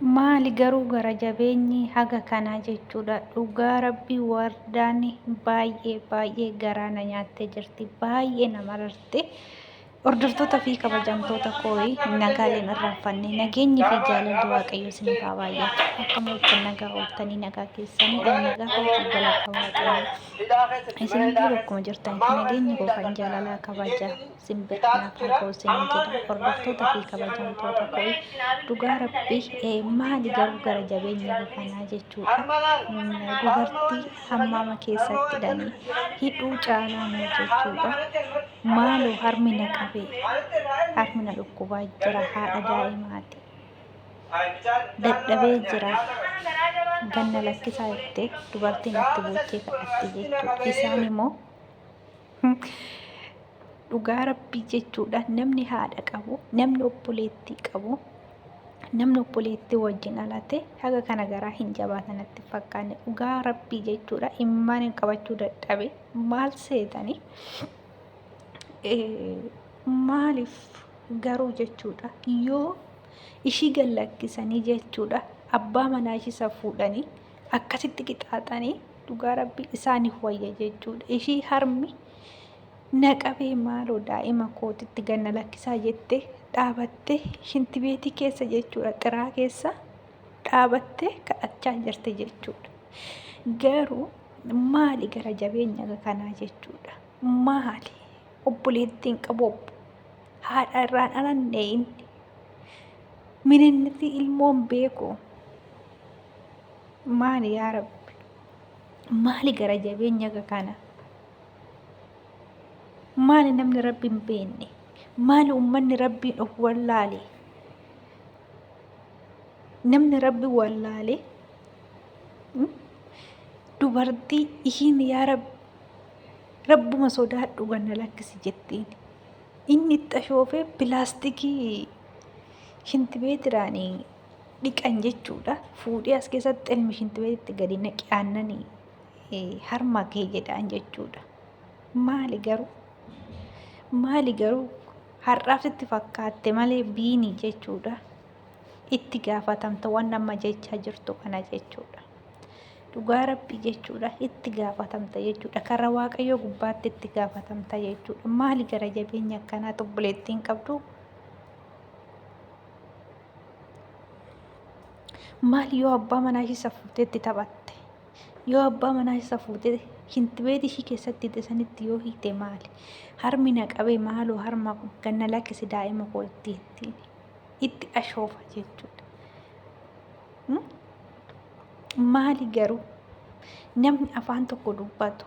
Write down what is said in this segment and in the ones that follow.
Maali garuu gara jabeenyi haga kanaa jechuudha dhugaa rabbii wardaan baay'ee baay'ee garaa na nyaattee jirti baay'ee na mararte hordoftoota fi kabajamtoota kooyi nagaaleen irraanfanne nageenyi fi jaalalli waaqayyo isiniif haa baay'atu akkam ooltan nagaa ooltanii nagaa keessanii ani nagaa kootii galata waaqayyo isinillee bakkuma jirtanitti nageenyi koo kan jaalalaa kabaja simbir naaf haa ga'u isiniin jedha hordoftoota fi kabajamtoota koo dhugaa rabbi maali garuu gara jabeenya kanaa jechuudha dubartii hammaama keessatti hidhanii hidhuu caalaa moo jechuudha maaloo harmi na qabee harmi na dhukkubaa jira haadha daa'imaati dadhabee jira ganna lakkisaa jettee dubartiin itti boochee kadhatti jechuudha isaan immoo Dhugaa rabbii jechuudha namni haadha qabu namni obboleettii qabu namni obboleettii wajjin dhalate haga kana garaa hin jabaatan natti fakkaanne dhugaa rabbii jechuudha immaan hin qabachuu dadhabe maal seetanii maaliif garuu jechuudha yoo ishii gallakkisanii jechuudha abbaa manaa ishii isa fuudhanii akkasitti qixaaxanii dhugaa rabbii isaaniif wayya jechuudha. Ishii harmi na qabee maaloo daa'ima kootitti ganna lakkisaa jette dhaabattee shintibeetii keessa jechuudha xiraa keessa dhaabattee kadhachaa jirti jechuudha. Garuu maali gara jabeenya kanaa jechuudha. Maali obboleettiin qabu haadha irraan alanne inni mininnitii ilmoon beeku. Maali yaa rabbi? Maali gara jabeenya akka kana? Maali namni rabbi hin beekne? Maali ummanni rabbiin of wallaale? Namni rabbi wallaale dubartii ishiin yaa rabbi rabbuma sodaadhu ganna lakkisi jettiin. Inni itti ashoofee pilaastikii shintibeetiraanii dhiqan jechuudha. Fuudhee as keessatti elmi shintibeetitti gadi naqi aannanii harma kee jedhaan jechuudha. Maali garuu? Maali garuu har'aaf sitti fakkaatte malee biinii jechuudha. Itti gaafatamta waan amma jechaa jirtu kana jechuudha. Dhugaa rabbii jechuudha itti gaafatamta jechuudha. Karra waaqayyoo gubbaatti itti gaafatamta jechuudha. Maali gara jabeenya akkanaa obboleettiin qabdu? Maali yoo abbaa manaa ishii safuutee itti taphatte? Yoo abbaa manaa isa fuutee shintibeetii ishii keessatti hidhe sanitti yoo hiite maali? Harmi na qabee maaloo harma ganna lakkisi daa'ima koo itti ittiin itti ashoofa jechuudha. Maali garuu namni afaan tokko dubbatu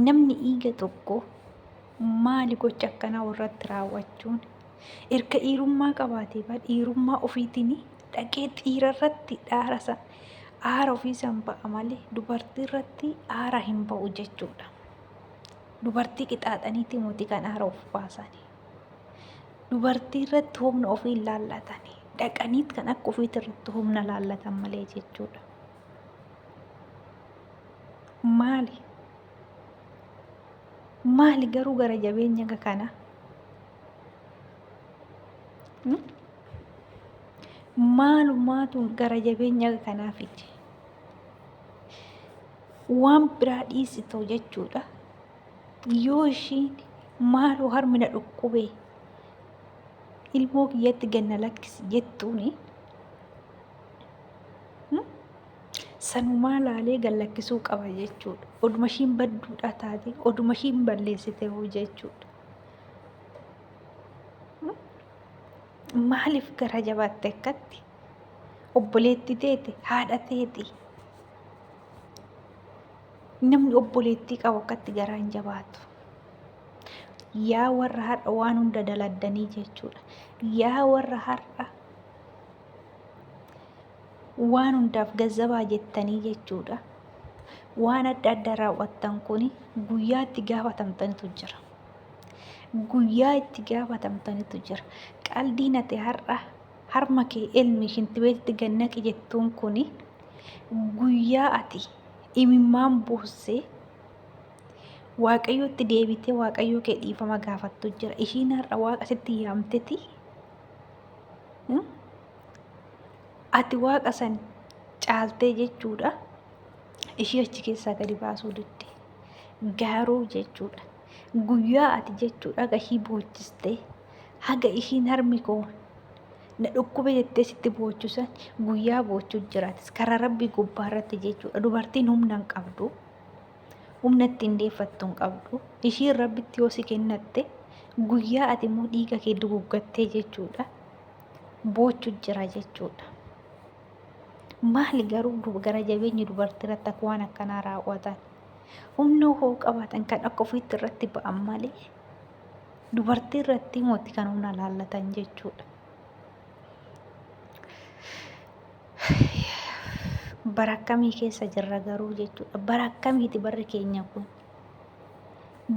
namni dhiiga tokko maali gocha akkanaa irratti raawwachuun? Erga dhiirummaa qabaatee ba dhiirummaa ofiitiin dhaqee dhiira irratti dhaara san aara ofii san ba'a malee dubartii irratti aara hin ba'u jechuudha. Dubartii qixaaxaniiti moti kan aara of baasanii. Dubartii irratti humna ofii hin laallatanii. Dhaqaniit kan akka ofiiti irratti humna laallatan malee jechuudha. Maali? Maali garuu gara jabeenya akka kanaa? Maalumaatu gara jabeenya kanaa fide? Waan biraa dhiisitoo jechuudha. Yoo ishiin maaloo harmi na dhukkube ilmoo kiyyatti ganna lakkisi jettuuni sanumaa laalee gad lakkisuu qaba jechuudha. Oduma ishiin badduudha taate, oduma ishiin balleessite hoo jechuudha. Maaliif gara jabaatte akkatti? Obboleetti teete, haadha teeti. Namni obboleettii qabu akkatti garaa hin jabaatu. Yaa warra har'a waan hunda daladdanii jechuudha. Yaa warra har'a waan hundaaf gazzabaa jettanii jechuudha. Waan adda addaa raawwattan kun guyyaa itti gaafatamtanitu jira. Guyyaa itti gaafatamtanitu jira. Qaldiin ati har'a harma kee elmi shintibeetitti gad naqi jettuun kun guyyaa ati imimmaan boossee waaqayyotti deebitee waaqayyoo kee dhiifama gaafattu jira. Ishiin har'a waaqa sitti yaamteti. Ati waaqa san caaltee jechuudha ishii achi keessaa gadi baasuu didde. Garuu jechuudha guyyaa ati jechuudha haga ishii boochistee haga ishiin harmi koo na dhukkube jettee sitti boochu san guyyaa boochu jiraatis karaa rabbii gubbaa irratti jechuudha. Dubartiin humna hin qabdu. Humna ittiin deeffattu hin qabdu. Ishiin rabbitti yoo si kennatte guyyaa ati immoo dhiiga kee duguggattee jechuudha boochu jira jechuudha. Maali garuu gara jabeenyi dubartii irratti akka waan akkanaa raawwatan? Humna hoo qabaatan kan akka ofiitti irratti ba'an malee dubartii irratti mooti kan humna laallatan jechuudha. Bara akkamii keessa jirra garuu jechuudha. Bara akkamiiti barri keenya kun?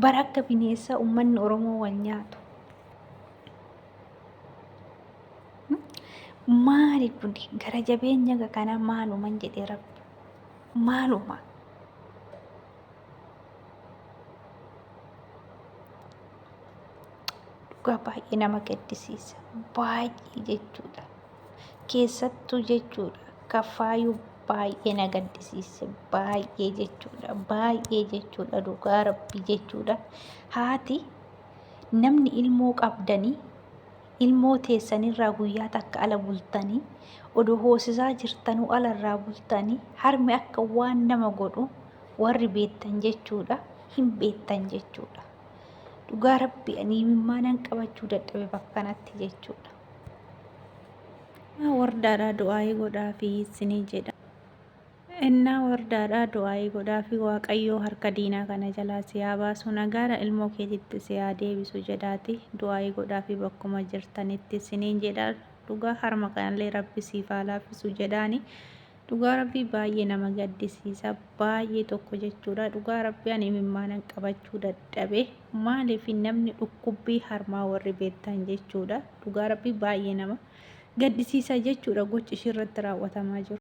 Bara akka bineensaa uummanni Oromoo wal nyaatu. Maali kun gara jabeenya kanaa maaluman jedhee rabbi. Maaluma. Dhugaa baay'ee nama gaddisiisa. Baay'ee jechuudha. Keessattuu jechuudha ka faayuu baay'ee na gaddisiise. Baay'ee jechuudha. Baay'ee jechuudha. Dhugaa rabbii jechuudha. Haati namni ilmoo qabdanii ilmoo teessanirraa guyyaa takka ala bultanii odoo hoosisaa jirtanuu alarraa bultanii harmi akka waan nama godhu warri beektan jechuudha hin beektan jechuudha. Dhugaa rabbi ani imimmaanan qabachuu dadhabe bakka kanatti jechuudha. Wardaadhaa du'aayii godhaafii isinii jedha. Ennaa wardaadhaa du'aayii godhaafii waaqayyoo harka diinaa kana jalaa si haa baasu nagaadha ilmoo keetitti si haa deebisu jedhaati du'aayii godhaafii bakkuma jirtanitti isiniin jedha dhugaa harma kanallee rabbi siif haa laaffisu jedhaani Dhugaa rabbii baay'ee nama gaddisiisa baay'ee tokko jechuudha dhugaa rabbii ani imimmaanan qabachuu dadhabe maaliif namni dhukkubbii harmaa warri beektan jechuudha dhugaa rabbii baay'ee nama gaddisiisa jechuudha gochi ishii irratti raawwatamaa jiru.